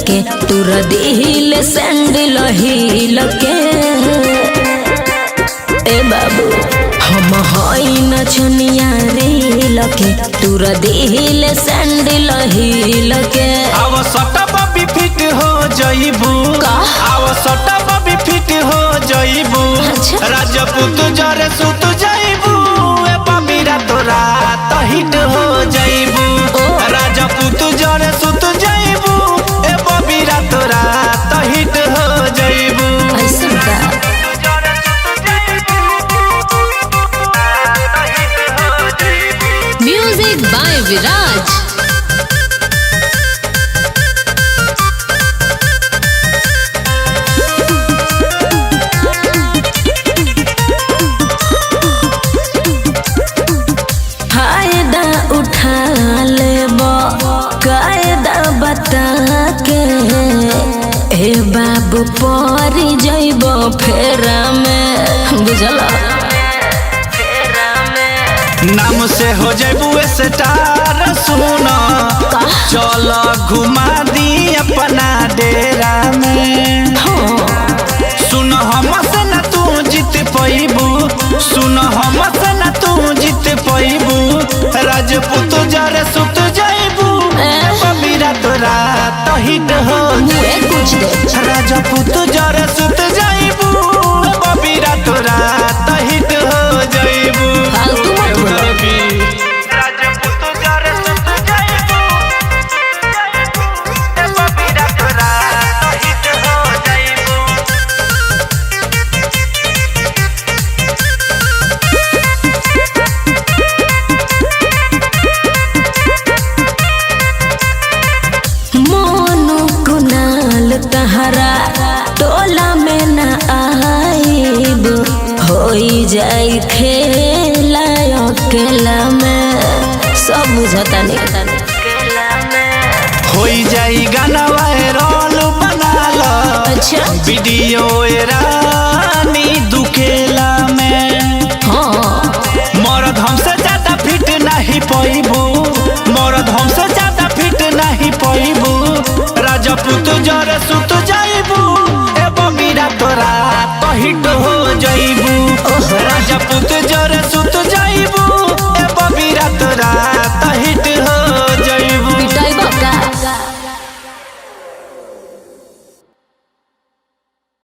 के, तुर दिल सैंडल हिल के। ए बाबू हम हई न छनिया रील के, तुर दिल सैंडल हिल के। आव सटा बबी फिट हो जइबू। का? आव सटा बबी फिट हो जइबू। अच्छा। राजपूत जरे सुत जइबू, ए बबी रात रात हिट हो जइबू। ओ। राजपूत जरे सुत जइबू, ए बबी रात रात हिट हो जइबू। ऐसन का? Music by Viraj. फायदा उठा लेब कायदा बता के, ए बाबू पर जइब फेरा में, बुझल? नाम से हो जइबू स्टार सुन, चल घुमा दी अपना डेरा में। सुन हमसे न तू जीत पैबू, सुन हमसे न तू जीत पैबू। राजपूत जरे सुत जइबू, बबी रात रात हिट हो। मुँहे कुछ दे। राजपूत जरे सुत जइबू, बबी रात रात हिट हो जइबू। फालतू मत बोलो। राजपूत जरे सुत जइबू, बबी रात रात हिट हो जइबू। मोनू कुनाल तहरा टोला में न आइब, होई जाई खेला अकेला में, सब बुझता नहीं। होई जाई गाना वायरल बना लो। अच्छा। वीडियो ए रानी दुकेला में। हाँ। मरद हमसे ज्यादा फिट नहीं पैबू, मरद हमसे ज्यादा फिट नहीं पैबू। राजपूत जरे सुत जाइबू, ए बबी रात रात हिट हो जाइबू। राजपूत